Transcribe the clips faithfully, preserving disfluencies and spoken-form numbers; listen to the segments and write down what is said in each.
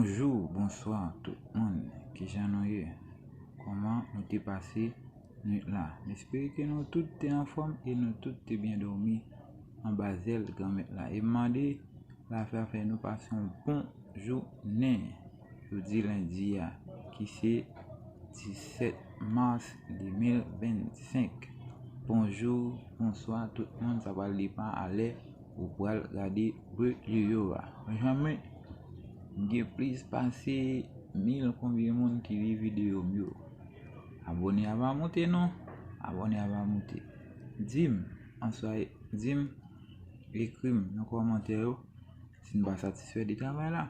Bonjou, bonswa tout moun. Kijan nou ye? Kòman nou te pase nwit la? M espere ke nou tout te anfòm e nou tout te byen dòmi anba zèl Granmèt la. E m mande Lafè a fè nou pase yon bon jounen jodi lendi a, ki se disèt mas de mil vennsenk. Bonjou, bonswa tout moun, sa pral depann a lè ou pral gade videyo a. Benjamin, m gen plis pase mil konbyen moun ki li videyo m yo. Abòne a pa moute non, abòne a pa moute. Di m, answa, di m, ekri m nan kòmantè yo si n pa satisfè de travay la.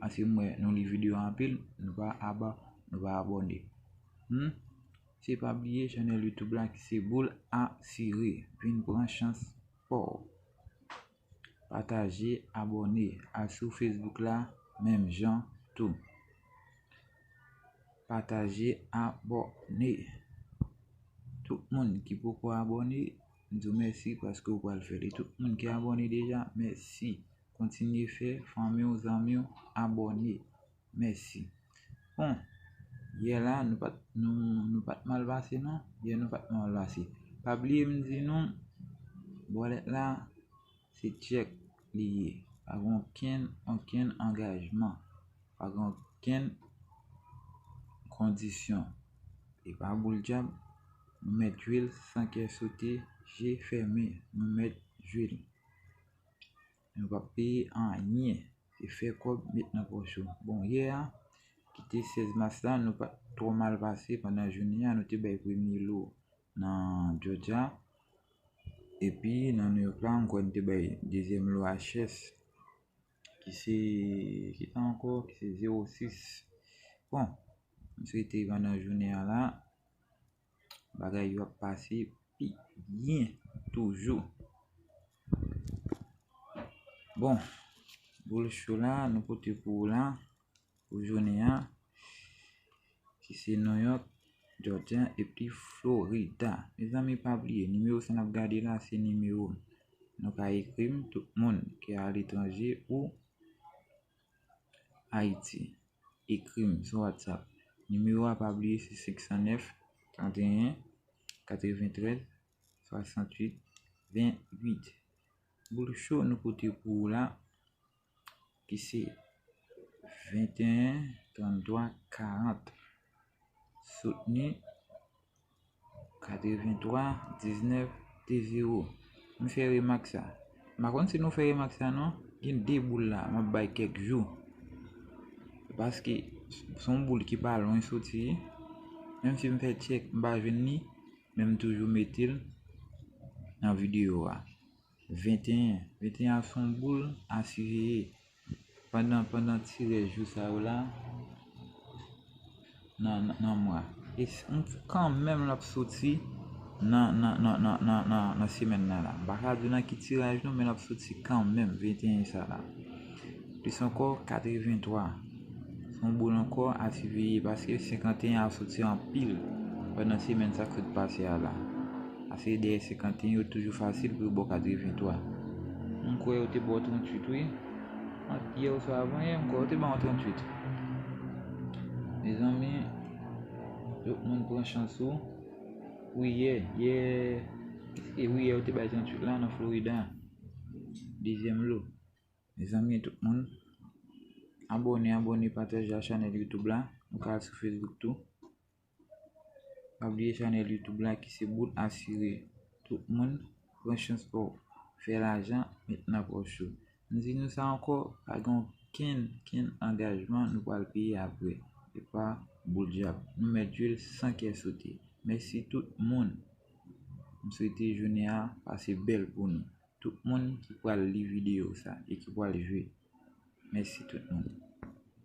Paske m wè nou li videyo anpil, nou pa aba, nou pa abòne. Hmm? Se pa bliye chanèl YouTube la ki se Boul Asire. Vin pran chans pa w. Pataje, abòne. Al sou Facebook la, menm jan tou. Pataje, abòne. Tout moun ki poko abòne, m di w mèsi paske w pral fè l. E tout moun ki abòne deja, mèsi. Kontinye fè fanmi w, zanmi w abòne. Mèsi. Bon, yè la, nou pa t, nou, nou pa t mal pase non. Yè nou pa t mal pase. Pa bliye m di nou, bòlèt la, se tchèk li ye. Pa gen okenn, okenn angajman. Pa gen okenn kondisyon. E pa boul dyab, nou mèt jwe l san kè sote, je fèmen, nou mèt jwe l. Nou p ap peye anyen. Se fè kòb, met nan pòch ou. Bon, yè a, ki te sèz mas la, nou pa t twò mal pase pandan jounen an. Nou te bay premye lo nan Georgia. Epi, nan New York la, m kwè nou te bay dezyèm lo a Chess, ki se, ki sa ankò, ki se zewo sis. Bon, m swete pandan jounen an la, bagay yo ap pase pi byen toujou. Bon, boul cho la, nou pote pou ou la, pou jounen an, ki se New York, Georgia epi Florida. Mezanmi, pa bliye, nimewo sa n ap gade la, se nimewo m. Nou ka ekri m, tout moun ki aletranje ou Ayiti. Ekri m sou WhatsApp. Nimewo a, pa bliye, se senk san nèf, trannteyen, katreventrèz, swasanntuit, venntuit. Boul cho nou pote pou ou la, ki se venteyen, tranntwa, karant. Soutni katreventwa, diznèf, de zewo. M fè remak sa. M pa konn si nou fè remak sa non. Gen de boul la, m ap bay kèk jou. Paske se yon boul ki pa lwen soti. Menm si m fè tchèk, m pa jwenn li, men m toujou mete l nan videyo a. Venteyen. Venteyen a se yon boul a siveye. Pandan, pandan tirèz jou sa yo la, nan, nan, nan mwa. E s-, m, kanmenm l ap soti nan, nan, nan semèn nan la. M pa ka di w nan ki tiraj non, men l ap soti kanmenm, venteyen sa la. Plis ankò, katreventwa. Se yon boul ankò a siveye, paske senkanteyen a soti anpil pandan semèn sa k sot pase a la. Paske dèyè senkanteyen yo toujou fasil pou yo ba w katreventwa. M kwè yo te ba w tranntuit, wi. Ant yè oswa avan yè, m kwè yo te ba w tranntuit. Mezanmi, tout moun pran chans ou. Wi, yè, yè, e wi, yè yo te bay tranntuit la nan Florida. Dezyèm lo. Mezanmi, tout moun, abòne, abòne, pataje a chanèl YouTube la. Nou ka al sou Facebook tou. Pa bliye chanèl YouTube la ki se Boul Asire. Tout moun, pran chans pa w. Fè lajan, met nan pòch ou. M di nou sa ankò, pa gen okenn, okenn angajman nou pral peye apre. Se pa boul dyab. Nou mèt jwe l san kè sote. Mèsi tout moun. M swete jounen an pase bèl pou nou. Tout moun ki pral li videyo sa e ki pral jwe. Mèsi tout moun.